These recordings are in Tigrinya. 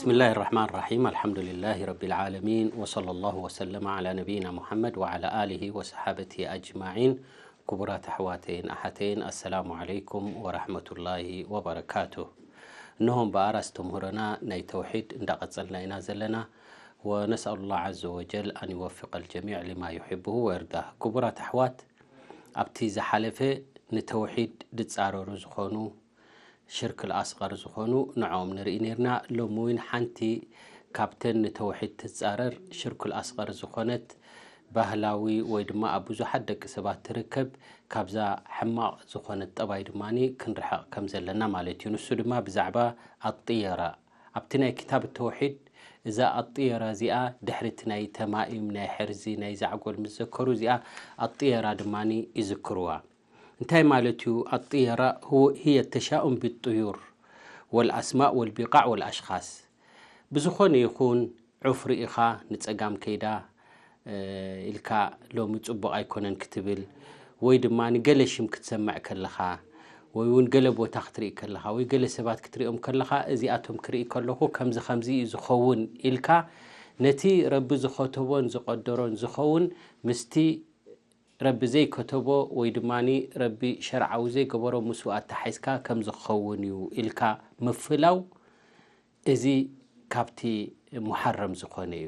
بسم الله الرحمن الرحيم. الحمد لله رب العالمين، وصلى الله وسلم على نبينا محمد وعلى آله وصحابته أجمعين. ክቡራት ኣሕዋተይን ኣሓተይን፣ ኣሰላሙ ዓለይኩም ወራሕመቱላሂ ወበረካቱ። እነሆ እምበኣር ኣስተምህሮና ናይ ተውሒድ እንዳቐጸልና ኢና ዘለና። ونسأل الله عز وجل أن يوفق الجميع لما يحبه ويرضاه. ክቡራት ኣሕዋት፣ ኣብቲ ዝሓለፈ ንተውሒድ ዝጻረሩ ዝኾኑ ሽርክ ኣስቐር ዝኾኑ ንዕኦም ንርኢ ነርና። ሎሚ እውን ሓንቲ ካብተን ንተውሒድ ትጻረር ሽርክ ኣስቐር ዝኾነት ባህላዊ ወይ ድማ ኣብ ብዙሓት ደቂ ሰባት ትርከብ፣ ካብዛ ሕማቕ ዝኾነት ጠባይ ድማ ክንርሕቕ ከም ዘለና ማለት እዩ። ንሱ ድማ ብዛዕባ ኣጥየራ፣ ኣብቲ ናይ ክታብ ተውሒድ እዛ ኣጥየራ እዚኣ ድሕሪቲ ናይ ተማኢም፣ ናይ ሕርዚ፣ ናይ ዛዕጎል ምስ ዘከሩ እዚኣ ኣጥየራ ድማ ይዝክርዋ። እንታይ ማለት እዩ? ኣጥየራ هو هي التشاؤم بالطيور والأسماء والبقاع والأشخاص። ብዝኾነ ይኹን ዑፍ ርኢኻ ንጸጋም ከይዳ ኢልካ ሎሚ ጽቡቕ ኣይኮነን ክትብል፣ ወይ ድማ ንገለ ሽም ክትሰምዕ ከለኻ፣ ወይ እውን ገለ ቦታ ክትርኢ ከለኻ፣ ወይ ገለ ሰባት ክትሪኦም ከለኻ፣ እዚኣቶም ክርኢ ከለኹ ከምዚ ከምዚ እዩ ዝኸውን ኢልካ ነቲ ረቢ ዝኸተቦን ዝቐደሮን ዝኸውን ምስቲ ረቢ ዘይከተቦ ወይ ድማ ረቢ ሸርዓዊ ዘይገበሮ ምስኡ ኣተሓሒዝካ ከም ዝኸውን እዩ ኢልካ ምፍላው፣ እዚ ካብቲ ሙሓረም ዝኾነ እዩ።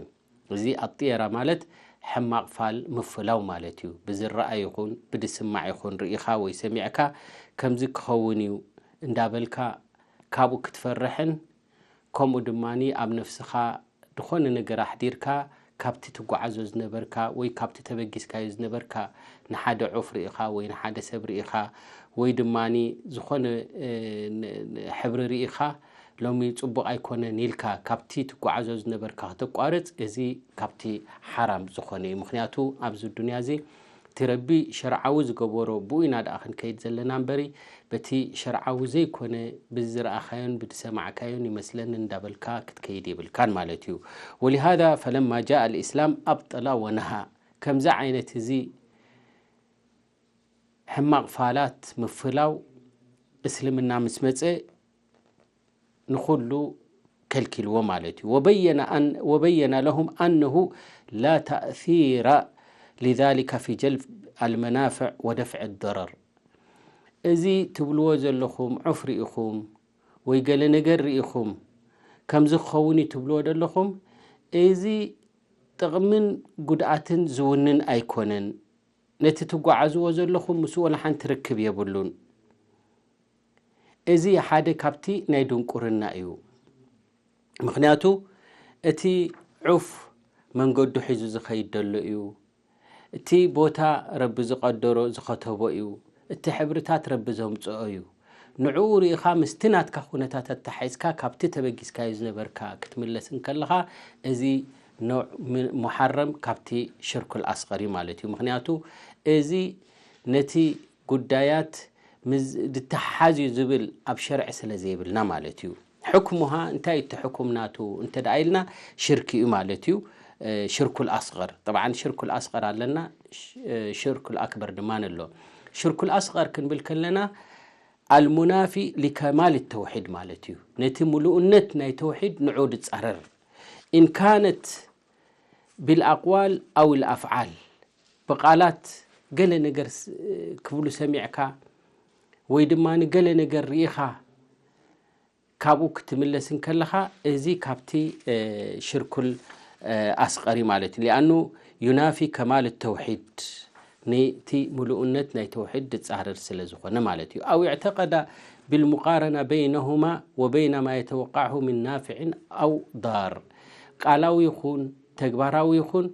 እዚ ኣጥየራ ማለት ሕማቕ ፋል ምፍላው ማለት እዩ። ብዝረኣ ይኹን ብድስማዕ ይኹን ርኢኻ ወይ ሰሚዕካ ከምዚ ክኸውን እዩ እንዳበልካ ካብኡ ክትፈርሕን ከምኡ ድማ ኣብ ነፍስኻ ዝኾነ ነገር ኣሕዲርካ ካብቲ ትጓዓዞ ዝነበርካ ወይ ካብቲ ተበጊስካዮ ዝነበርካ ንሓደ ዑፍ ርኢኻ ወይ ንሓደ ሰብ ርኢኻ ወይ ድማ ዝኾነ ሕብሪ ርኢኻ ሎሚ ጽቡቕ ኣይኮነን ኢልካ ካብቲ ትጓዓዞ ዝነበርካ ከተቋርጽ፣ እዚ ካብቲ ሓራም ዝኾነ እዩ። ምኽንያቱ ኣብዚ ዱንያ እዚ እቲ ረቢ ሸርዓዊ ዝገበሮ ብኡ ኢና ደኣ ክንከይድ ዘለና እምበሪ፣ በቲ ሸርዓዊ ዘይኮነ ብዝረኣኻዮን ብዝሰማዕካዮን ይመስለኒ እንዳበልካ ክትከይድ የብልካን ማለት እዩ። ولهذا فلما جاء الإسلام أبطل ونهى። ከምዚ ዓይነት እዚ ሕማቕ ፋላት ምፍላው እስልምና ምስ መጸ ንኹሉ ከልኪልዎ ማለት እዩ። وبين أن وبين لهم أنه لا تأثير لذلك في جلب المنافع ودفع الضرر። እዚ ትብልዎ ዘለኹም ዑፍ ርኢኹም ወይ ገለ ነገር ርኢኹም ከምዚ ክኸውን እዩ ትብልዎ ዘለኹም፣ እዚ ጥቕምን ጉድኣትን ዝውንን ኣይኮነን። ነቲ ትጓዓዝዎ ዘለኹም ምስኡ ወላ ሓንቲ ርክብ የብሉን። እዚ ሓደ ካብቲ ናይ ድንቁርና እዩ። ምኽንያቱ እቲ ዑፍ መንገዱ ሒዙ ዝኸይድ ዘሎ እዩ። እቲ ቦታ ረቢ ዝቐደሮ ዝኸተቦ እዩ። እቲ ሕብርታት ረቢ ዘምጽኦ እዩ። ንዕኡ ርኢኻ ምስቲ ናትካ ኩነታት ኣተሓሒዝካ ካብቲ ተበጊስካዮ ዝነበርካ ክትምለስ እንከለኻ፣ እዚ ኖዕ ም-፣ ሙሓረም ካብቲ ሽርኩል ኣስቐር እዩ ማለት እዩ። ምኽንያቱ እዚ ነቲ ጉዳያት ምስ-፣ ዝተሓሓዝ እዩ ዝብል ኣብ ሸርዒ ስለ ዘይብልና ማለት እዩ። ሕክሙሃ እንታይ እቲ ሕኩም ናቱ እንተ ደኣ ኢልና ሽርክ እዩ ማለት እዩ። እ፣ ሽርኩል ኣስቐር። ጠብዓን ሽርኩል ኣስቐር ኣለና፣ ሽ-፣ እ፣ ሽርኩል ኣክበር ድማ ኣሎ። ሽርኩል ኣስቐር ክንብል ከለና ኣልሙናፊ ሊከማል ተውሒድ ማለት እዩ። ነቲ ምሉእነት ናይ ተውሒድ ንዑ ድጻረር። ኢን ካነት ቢልኣቅዋል ኣው ልኣፍዓል፣ ብቓላት ገለ ነገር ስ-፣ ክብሉ ሰሚዕካ ወይ ድማ ንገለ ነገር ርኢኻ ካብኡ ክትምለስ እንከለኻ፣ እዚ ካብቲ፣ እ፣ ሽርኩል፣ እ፣ ኣስቐር እዩ ማለት እዩ። ሊኣኑ ዩናፊ ከማል ተውሒድ፣ ነቲ ምሉእነት ናይ ተውሒድ ድጻረር ስለ ዝኾነ ማለት እዩ። ኣው እዕተቀዳ ቢልሙቃረና በይነሁማ ወበይነ ማ የተወቃዕሁ ምን ናፍዕን ኣው ዳር፣ ቃላዊ ይኹን ተግባራዊ ይኹን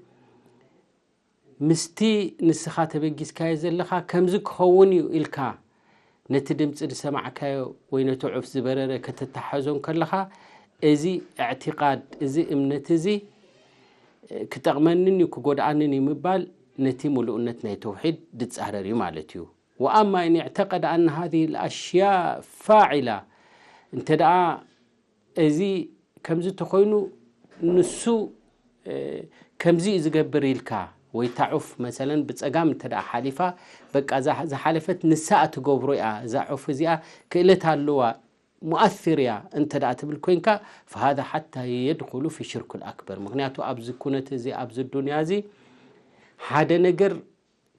ምስቲ ንስኻ ተበጊስካዮ ዘለኻ ከምዚ ክኸውን እዩ ኢልካ ነቲ ድምፂ ዝሰማዕካዮ ወይ ነቲ ዑፍ ዝበረረ ከተተሓዞ እንከለኻ፣ እዚ እዕቲቃድ፣ እዚ እምነት እዚ ክጠቕመንን እዩ ክጎድኣንን እዩ ምባል ነቲ ምሉእነት ናይ ተውሒድ ድጻረር እዩ ማለት እዩ። ወኣማ ኢን እዕተቀደ ኣነ ሃዚህ ልኣሽያ ፋዒላ፣ እንተ ደኣ እዚ ከምዚ ተኾይኑ ንሱ፣ እ፣ ከምዚ እዩ ዝገብር ኢልካ፣ ወይ እታ ዑፍ መሰለን ብጸጋም እንተ ደኣ ሓሊፋ፣ በቃ እዛ ዝሓለፈት ንሳ እትገብሮ እያ፣ እዛ ዑፍ እዚኣ ክእለት ኣለዋ ሙኣስር እያ እንተ ደኣ ትብል ኮይንካ፣ فهذا حتى يدخل في الشرك الأكبر። ምኽንያቱ ኣብዚ ኩነት እዚ፣ ኣብዚ ዱንያ እዚ ሓደ ነገር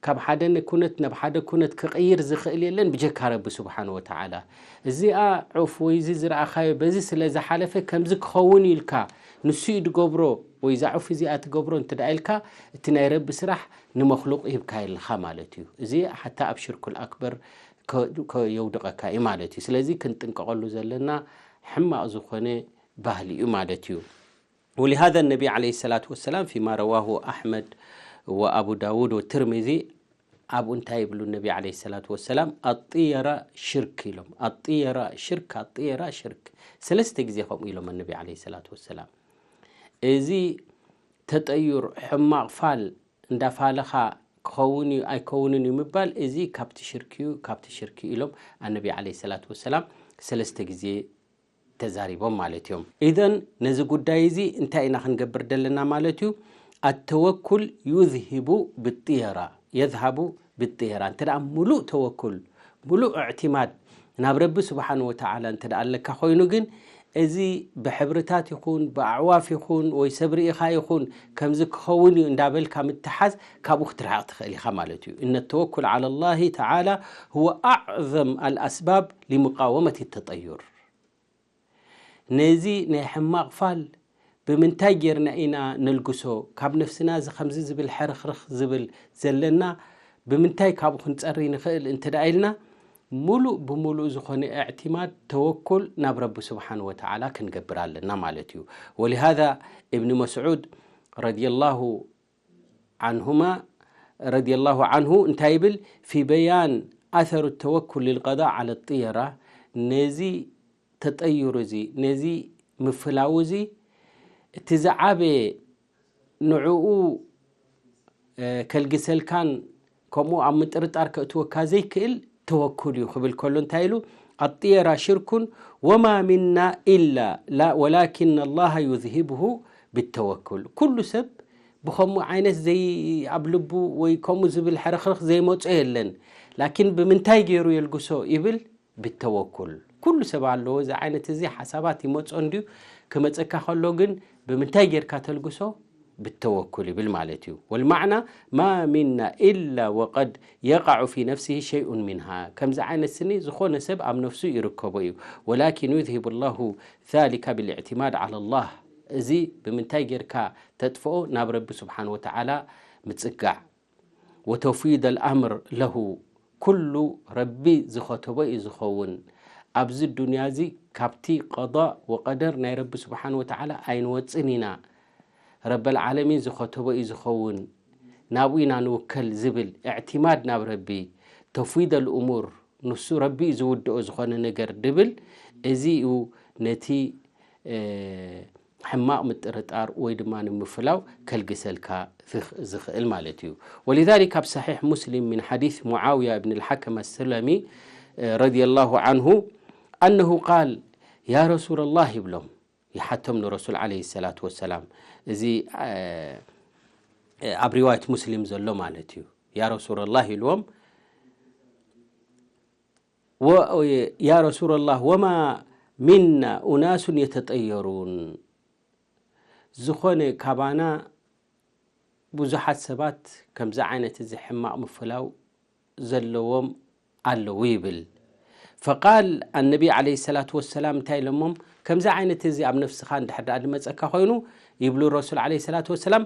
ካብ ሓደ ኩነት ናብ ሓደ ኩነት ክቕይር ዝኽእል የለን ብጀካ ረቢ ስብሓን ወተዓላ። እዚኣ ዑፍ ወይ እዚ ዝረኣኻዮ በዚ ስለ ዝሓለፈ ከምዚ ክኸውን ኢልካ ንሱ እዩ ድገብሮ ወይ እዛ ዑፍ እዚኣ ትገብሮ እንተ ደኣ ኢልካ እቲ ናይ ረቢ ስራሕ ንመኽሉቕ ሂብካ የለኻ ማለት እዩ። እዚ ሓታ ኣብ ሽርኩል ኣክበር ከ-፣ ከየውድቐካ እዩ ማለት እዩ። ስለዚ ክንጥንቀቐሉ ዘለና ሕማቕ ዝኾነ ባህሊ እዩ ማለት እዩ። ولهذا النبي عليه الصلاة والسلام فيما رواه أحمد وأبو داود والترمذي ኣብኡ እንታይ ይብሉ ነቢ عليه الصلاة والسلام ኣጥየራ ሽርክ ኢሎም። ኣጥየራ ሽርክ ኣጥየራ ሽርክ ሰለስተ ግዜ ከምኡ ኢሎም ነቢ عليه الصلاة والسلام። እዚ ተጠዩር ሕማቕ ፋል እንዳፋለኻ ክኸውን እዩ ኣይከውንን እዩ ምባል እዚ ካብቲ ሽርክ እዩ ካብቲ ሽርክ እዩ ኢሎም ኣነቢ عليه الصلاة والسلام ሰለስተ ግዜ ተዛሪቦም ማለት እዮም። ኢዘን ነዚ ጉዳይ እዚ እንታይ ኢና ክንገብር ዘለና ማለት እዩ? التوكل يذهب بالطيرة يذهب بالطيرة እንተ ደኣ ሙሉእ ተወኩል ሙሉእ እዕቲማድ ናብ ረቢ ስብሓን ወተዓላ እንተ ደኣ ኣለካ ኮይኑ ግን እዚ ብሕብርታት ይኹን ብኣዕዋፍ ይኹን ወይ ሰብ ርኢኻ ይኹን ከምዚ ክኸውን እዩ እንዳበልካ ምትሓዝ ካብኡ ክትርሕቕ ትኽእል ኢኻ ማለት እዩ። إن التوكل على الله تعالى هو أعظم الأسباب لمقاومة التطير ነዚ ናይ ሕማቕ ፋል ብምንታይ ጌርና ኢና ነልግሶ? ካብ ነፍስና እዚ ከምዚ ዝብል ሕርኽርኽ ዝብል ዘለና ብምንታይ ካብኡ ክንጸሪ ንኽእል እንተ ደኣ ኢልና፣ ሙሉእ ብሙሉእ ዝኾነ እዕቲማድ፣ ተወኩል ናብ ረቢ ስብሓን ወተዓላ ክንገብር ኣለና ማለት እዩ። ወሊሃዛ እብኒ መስዑድ ረዲየላሁ ዓንሁማ ረዲየላሁ ዓንሁ እንታይ ይብል? ፊ በያን ኣሰሩ ተወኩል ልልቀዳ ዓለ ጥየራ ነዚ ተጠይሩ እዚ ነዚ ምፍላው እዚ እቲ ዝዓበየ ንዕኡ ከልግሰልካን ከምኡ ኣብ ምጥርጣር ከእትወካ ዘይክእል ተወኩል እዩ ክብል ከሎ እንታይ ኢሉ ኣጥየራ ሽርኩን ወማ ሚና ኢላ ወላኪን ኣላሃ ዩዝሂብሁ ብተወኩል ኩሉ ሰብ ብኸምኡ ዓይነት ዘይ ኣብ ልቡ ወይ ከምኡ ዝብል ሕርኽርኽ ዘይመጾ የለን ላኪን ብምንታይ ገይሩ የልግሶ ይብል ብተወኩል ኩሉ ሰብ ኣለዎ እዚ ዓይነት እዚ ሓሳባት ይመጾ እንድዩ ክመጸካ ከሎ ግን ብምንታይ ጌርካ ተልግሶ ብተወኩል ይብል ማለት እዩ ወልማዕና ማ ሚና ኢላ ወቀድ የቃዑ ፊ ነፍሲሂ ሸይኡን ሚንሃ ከምዚ ዓይነት ስኒ ዝኾነ ሰብ ኣብ ነፍሱ ይርከቦ እዩ ወላኪን ዩዝሂቡ ላሁ ዛሊካ ብልእዕትማድ ዓላ ላህ እዚ ብምንታይ ጌርካ ተጥፍኦ ናብ ረቢ ስብሓን ወተዓላ ምጽጋዕ ወተፍዊድ ኣልኣምር ለሁ ኩሉ ረቢ ዝኸተቦ እዩ ዝኸውን ኣብዚ ዱንያ እዚ ካብቲ ቀضእ ወቀደር ናይ ረቢ ስብሓን ወተዓላ ኣይንወፅን ኢና ረበልዓለሚን ዝኸተቦ እዩ ዝኸውን ናብኡ ኢና ንውከል ዝብል እዕትማድ ናብ ረቢ ተፍዊድ ኣልእሙር ንሱ ረቢ እዩ ዝውድኦ ዝኾነ ነገር ድብል እዚ እዩ ነቲ ሕማቕ ምጥርጣር ወይ ድማ ንምፍላው ከልግሰልካ ዝኽእል ማለት እዩ ولذلك ኣብ صحيح مسلم من حديث معاوية بن الحكم السلمي رضي الله عنه أنه قال يا رسول الله ይብሎም ይሓቶም ንረሱል عليه الصلاة والسلام እዚ ኣብ ሪዋየት ሙስሊም ዘሎ ማለት እዩ يا رسول الله ኢልዎም يا رسول الله وما منا أناس يتطيرون ዝኾነ ካባና ብዙሓት ሰባት ከምዚ ዓይነት እዚ ሕማቕ ምፍላው ዘለዎም ኣለዉ ይብል فقال النبي عليه الصلاة والسلام እንታይ ኢሎሞም ከምዚ ዓይነት እዚ ኣብ ነፍስኻ እንድሕር ደኣ ዝመፀካ ኮይኑ ይብሉ ረሱል عليه الصلاة والسلام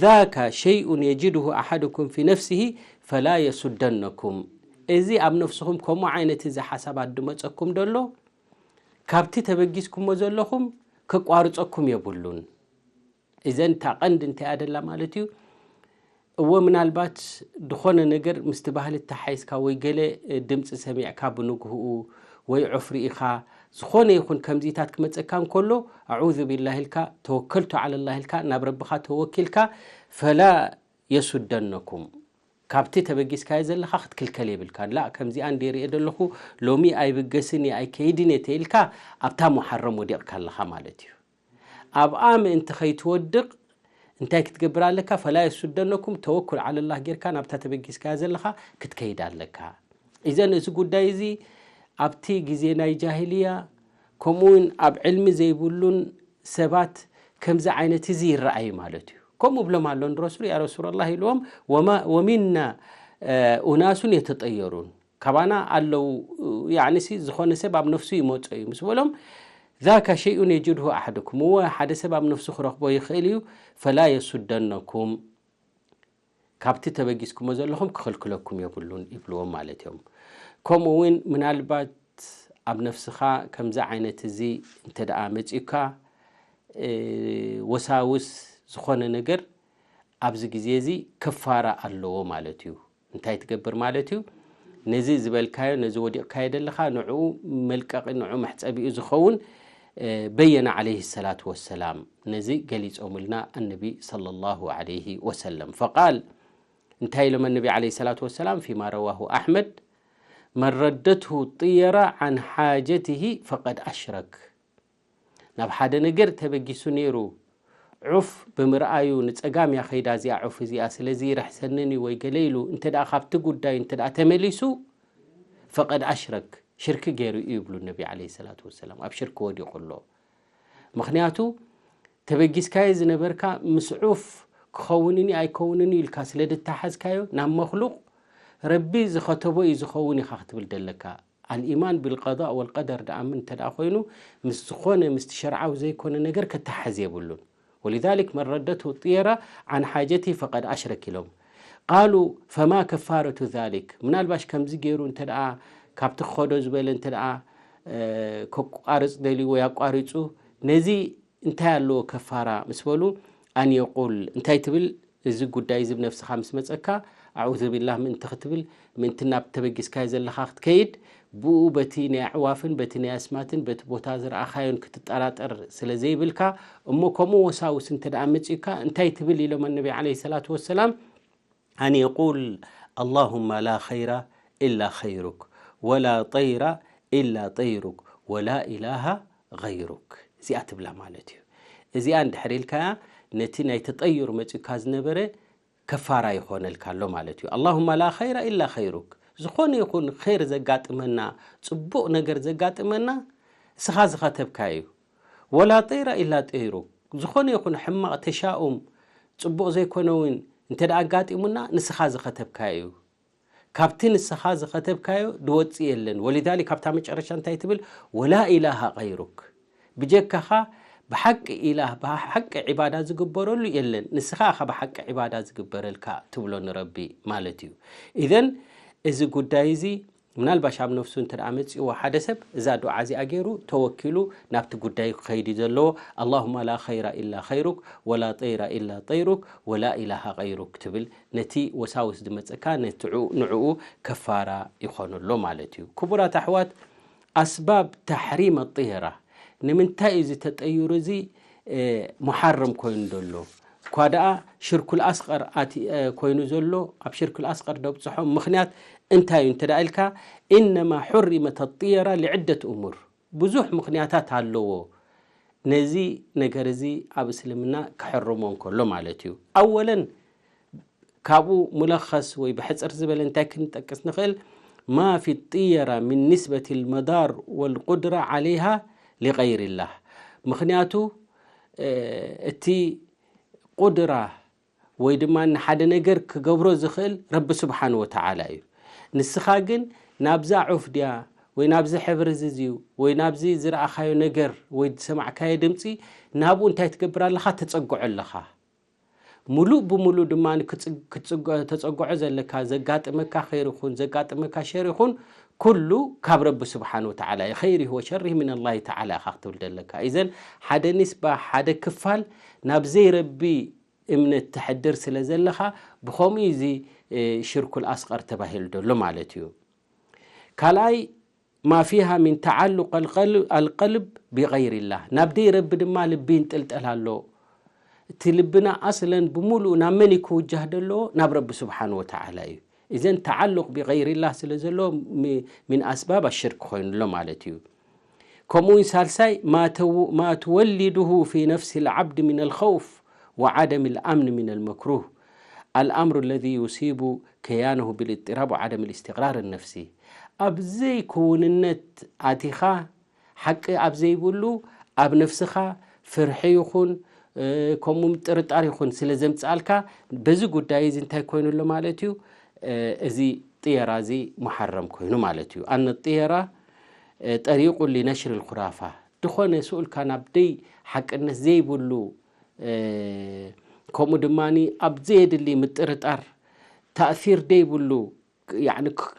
ذاك شيء يجده أحدكم في نفسه فلا يصدنكم እዚ ኣብ ነፍስኹም ከምኡ ዓይነት እዚ ሓሳባት ድመፀኩም ደሎ ካብቲ ተበጊስኩሞ ዘለኹም ከቋርፀኩም የብሉን እዘን እታ ቀንዲ እንታይ ኣደላ ማለት እዩ እወ ምናልባት ዝኾነ ነገር ምስቲ ባህሊ ተሓይዝካ ወይ ገለ ድምፂ ሰሚዕካ ብንግህኡ ወይ ዑፍ ርኢኻ ዝኾነ ይኹን ከምዚታት ክመፀካ እንከሎ ኣዑዙ ቢላህ ኢልካ ተወከልቱ ዓለላህ ኢልካ ናብ ረብኻ ተወኪልካ ፈላ የሱደነኩም ካብቲ ተበጊስካዮ ዘለኻ ክትክልከል የብልካን ላእ ከምዚኣ እንደ ርእየ ዘለኹ ሎሚ ኣይብገስን እየ ኣይከይድን እየ ተኢልካ ኣብታ ሙሓረም ወዲቕካ ኣለኻ ማለት እዩ ኣብኣ ምእንቲ ከይትወድቕ እንታይ ክትገብር ኣለካ ፈላ የሱደነኩም ተወኩል ዓለላህ ጌርካ ናብታ ተበጊስካያ ዘለኻ ክትከይድ ኣለካ ኢዘን እዚ ጉዳይ እዚ ኣብቲ ግዜ ናይ ጃሂልያ ከምኡ እውን ኣብ ዕልሚ ዘይብሉን ሰባት ከምዚ ዓይነት እዚ ይረኣዩ ማለት እዩ። ከምኡ ብሎም ኣሎ ንረሱል፣ ያ ረሱላላህ ኢልዎም፣ ወማ-፣ ወሚና፣ እ፣ ኡናሱን የተጠየሩን፣ ካባና ኣለዉ፣ ያዕኒ ሲ ዝኾነ ሰብ ኣብ ነፍሱ ይመጾ እዩ ምስ በሎም፣ ዛካ ሸይኡን የጅድሁ ኣሕድኩም፣ እወ ሓደ ሰብ ኣብ ነፍሱ ክረኽቦ ይኽእል እዩ፣ ፈላ የሱደነኩም፣ ካብቲ ተበጊስኩሞ ዘለኹም ክኽልክለኩም የብሉን ይብልዎም ማለት እዮም። ከምኡ እውን ምናልባት ኣብ ነፍስኻ ከምዚ ዓይነት እዚ እንተ ደኣ መጺኡካ፣ እ፣ ወሳውስ ዝኾነ ነገር ኣብዚ ግዜ እዚ ከፋራ ኣለዎ ማለት እዩ። እንታይ ትገብር ማለት እዩ? ነዚ ዝበልካዮ፣ ነዚ ወዲቕካዮ ዘለኻ ንዕኡ መልቀቒ፣ ንዕኡ መሕጸቢኡ ዝኸውን፣ እ፣ በየነ ዓለይሂ ሰላቱ ወሰላም ነዚ ገሊጾምልና ኣነቢ ሰለላሁ ዓለይሂ ወሰለም። ፈቃል፣ እንታይ ኢሎም ኣነቢ ዓለይሂ ሰላቱ ወሰላም? ፊማ ረዋሁ ኣሕመድ፣ መን ረደትሁ ጥየራ ዓን ሓጀትሂ ፈቀድ ኣሽረክ። ናብ ሓደ ነገር ተበጊሱ ነይሩ፣ ዑፍ ብምርኣዩ ንጸጋም እያ ኸይዳ እዚኣ ዑፍ እዚኣ፣ ስለዚ ይርሕሰንን እዩ ወይ ገለ ኢሉ እንተ ደኣ ካብቲ ጉዳዩ እንተ ደኣ ተመሊሱ፣ ፈቀድ ኣሽረክ፣ ሽርኪ ገይሩ እዩ ይብሉ ነቢ ዓለይሂ ሰላቱ ወሰላም። ኣብ ሽርኪ ወዲቑ ኣሎ። ምኽንያቱ ተበጊስካዮ ዝነበርካ ምስ ዑፍ ክኸውንን እዩ ኣይከውንን እዩ ኢልካ ስለ ድተሓዝካዮ፣ ናብ መኽሉቕ ረቢ ዝኸተቦ እዩ ዝኸውን ኢኻ ክትብል ደለካ። ኣልኢማን ቢልቀዳእ ወልቀደር ደኣ ምን እንተ ደኣ ኮይኑ፣ ምስ ዝኾነ ምስቲ ሸርዓዊ ዘይኮነ ነገር ከተሓዝ የብሉን። ወሊዛሊክ መን ረደትሁ ጥየራ ዓን ሓጀቲ ፈቀድ ኣሽረክ ኢሎም። ቃሉ ፈማ ከፋረቱ ዛሊክ፣ ምናልባሽ ከምዚ ገይሩ እንተ ደኣ ካብቲ ክኸዶ ዝበለ እንተ ደኣ፣ እ፣ ከቋርጽ ደልዩ ወይ ኣቋሪጹ፣ ነዚ እንታይ ኣለዎ ከፋራ ምስ በሉ፣ ኣን የቁል፣ እንታይ ትብል፣ እዚ ጉዳይ እዚ ብነፍስኻ ምስ መጸካ፣ ኣዑዙ ቢላህ ምእንቲ ክትብል፣ ምእንቲ ናብ ተበጊስካዮ ዘለኻ ክትከይድ፣ ብኡ በቲ ናይ ኣዕዋፍን በቲ ናይ ኣስማትን በቲ ቦታ ዝረኣኻዮን ክትጠራጠር ስለ ዘይብልካ፣ እሞ ከምኡ ወሳውስ እንተ ደኣ መጺኡካ፣ እንታይ ትብል ኢሎም ኣነቢ ዓለይሂ ሰላቱ ወሰላም፣ ኣን የቁል፣ ኣላሁማ ላ ኸይራ ኢላ ኸይሩክ፣ ወላ ጠይራ ኢላ ጠይሩክ፣ ወላ ኢላሃ ገይሩክ። እዚኣ ትብላ ማለት እዩ። እዚኣ እንድሕር ኢልካያ፣ ነቲ ናይ ተጠዩር መጺኡካ ዝነበረ ከፋራ ይኾነልካ ኣሎ ማለት እዩ። ኣላሁማ ላ ኸይራ ኢላ ኸይሩክ። ዝኾነ ይኹን ኸይር ዘጋጥመና፣ ጽቡቕ ነገር ዘጋጥመና፣ እስኻ ዝኸተብካዮ እዩ። ወላ ጠይራ ኢላ ጠይሩክ። ዝኾነ ይኹን ሕማቕ ተሻኡም፣ ጽቡቕ ዘይኮነ እውን እንተ ደኣ ኣጋጢሙና፣ ንስኻ ዝኸተብካዮ እዩ። ካብቲ ንስኻ ዝኸተብካዮ ድወጽእ የለን። ወሊዛሊክ ካብታ መጨረሻ እንታይ ትብል? ወላ ኢላሃ ገይሩክ። ብጀካኻ ብሓቂ ኢላህ፣ ብሓቂ ዒባዳ ዝግበረሉ የለን። ንስኻ ኢኻ ብሓቂ ዒባዳ ዝግበረልካ ትብሎ ንረቢ ማለት እዩ። ኢዘን እዚ ጉዳይ እዚ ምናልባሽ ኣብ ነፍሱ እንተ ደኣ መጺእዎ ሓደ ሰብ፣ እዛ ዱዓ እዚኣ ገይሩ ተወኪሉ ናብቲ ጉዳዩ ክኸይድ እዩ ዘለዎ። ኣላሁማ ላ ኸይራ ኢላ ኸይሩክ፣ ወላ ጠይራ ኢላ ጠይሩክ፣ ወላ ኢላሃ ገይሩክ ትብል፣ ነቲ ወሳውስ ዝመጸካ ነቲ ንዕኡ ከፋራ ይኾነሎ ማለት እዩ። ክቡራት ኣሕዋት፣ ኣስባብ ተሕሪም ኣጥየራ፣ ንምንታይ እዩ እዚ ተጠዩር እዚ፣ እ፣ ሙሓረም ኮይኑ ዘሎ? እኳ ደኣ ሽርኩል ኣስቐር ኣቲ-፣ እ፣ ኮይኑ ዘሎ፣ ኣብ ሽርኩል ኣስቐር ደብጽሖም ምኽንያት እንታይ እዩ እንተ ደኣ ኢልካ፣ ኢነማ ሑሪመት ኣጥየራ ሊዕደት እሙር፣ ብዙሕ ምኽንያታት ኣለዎ። ነዚ ነገር እዚ ኣብ እስልምና ክሕርሞ እንከሎ ማለት እዩ። ኣወለን፣ ካብኡ ሙለኸስ ወይ ብሕጽር ዝበለ እንታይ ክንጠቅስ ንኽእል? ማ ፊ ጥየራ ሚን ኒስበት ልመዳር ወልቁድራ ዓለይሃ ሊገይርላህ። ምኽንያቱ፣ እ፣ እቲ ቁድራ ወይ ድማ ንሓደ ነገር ክገብሮ ዝኽእል ረቢ ስብሓን ወተዓላ እዩ። ንስኻ ግን ናብዛ ዑፍ ድያ ወይ ናብዚ ሕብሪ እዚ እዩ ወይ ናብዚ ዝረኣኻዮ ነገር ወይ ዝሰማዕካዮ ድምፂ ናብኡ እንታይ ትገብር ኣለኻ? ተጸግዖ ኣለኻ። ሙሉእ ብሙሉእ ድማ ክጽ-፣ ክትጽግ-፣ ተጸግዖ ዘለካ፣ ዘጋጥመካ ኸይር ይኹን ዘጋጥመካ ሸር ይኹን፣ ኩሉ ካብ ረቢ ስብሓን ወተዓላ እዩ። ኸይሪህ ወሸሪህ ሚነላሂ ተዓላ ኢኻ ክትብል ዘለካ። ኢዘን ሓደ ኒስባ፣ ሓደ ክፋል ናብ ዘይረቢ እምነት ተሕድር ስለ ዘለኻ፣ ብኸምኡ እዚ፣ እ፣ ሽርኩል ኣስቐር ተባሂሉ ዘሎ ማለት እዩ። ካልኣይ፣ ማ ፊሃ ሚን ተዓሉቅ ኣልቀል-፣ ኣልቀልብ ቢገይሪላህ፣ ናብ ደይ ረቢ ድማ ልቢ ይንጥልጠል ኣሎ። እቲ ልብና ኣስለን ብምሉኡ ናብ መን እዩ ክውጃህ ደለዎ? ናብ ረቢ ስብሓን ወተዓላ እዩ። እዘን ተዓሉቅ ቢገይሪላህ ስለ ዘለዎ ሚ-፣ ሚን ኣስባብ ኣሽርክ ኮይኑሎ ማለት እዩ። ከምኡ እውን ሳልሳይ፣ ማ ተው-፣ ማ ትወሊዱሁ ፊ ነፍሲ ልዓብድ ሚን ኣልኸውፍ ወዓደም ልኣምን ሚን ኣልመክሩህ፣ ኣልኣምሩ ለዚ ዩሲቡ ከያነሁ ብልእጥራብ ወዓደም ልእስትቅራር ነፍሲ። ኣብ ዘይክውንነት ኣቲኻ ሓቂ ኣብ ዘይብሉ ኣብ ነፍስኻ ፍርሒ ይኹን ከምኡ ምጥርጣር ይኹን ስለ ዘምፅኣልካ በዚ ጉዳይ እዚ እንታይ ኮይኑ ኣሎ ማለት እዩ። እዚ ጥየራ እዚ ሙሓረም ኮይኑ ማለት እዩ። ኣነ ጥየራ ጠሪቁ ሊነሽር ልኩራፋ ዝኾነ ስኡልካ ናብ ደይ ሓቅነት ዘይብሉ ከምኡ ድማ ኣብ ዘየድሊ ምጥርጣር ታእሲር ዘይብሉ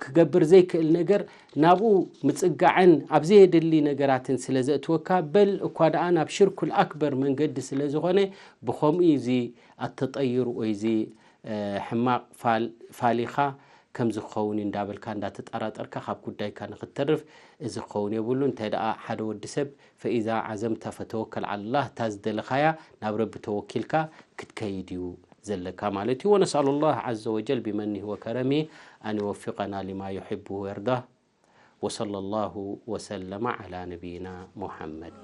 ክገብር ዘይክእል ነገር ናብኡ ምፅጋዕን ኣብ ዘየድሊ ነገራትን ስለ ዘእትወካ በል እኳ ደኣ ናብ ሽርኩል ኣክበር መንገዲ ስለ ዝኾነ ብኸምኡ እዚ ኣተጠይር ወይ እዚ ሕማቕ ፋሊኻ ከም ዝኸውን እንዳበልካ እንዳተጠራጠርካ ካብ ጉዳይካ ንክትተርፍ እዚ ክኸውን የብሉ። እንታይ ደኣ ሓደ ወዲ ሰብ ፈኢዛ ዓዘምተ ፈተወከል ዓላህ እታ ዝደለኻያ ናብ ረቢ ተወኪልካ ክትከይድ እዩ ዘለካ ማለት እዩ። ونسأل الله عز وجل بمنه وكرمه أن يوفقنا لما يحبه ويرضاه. وصلى الله وسلم على نبينا محمد.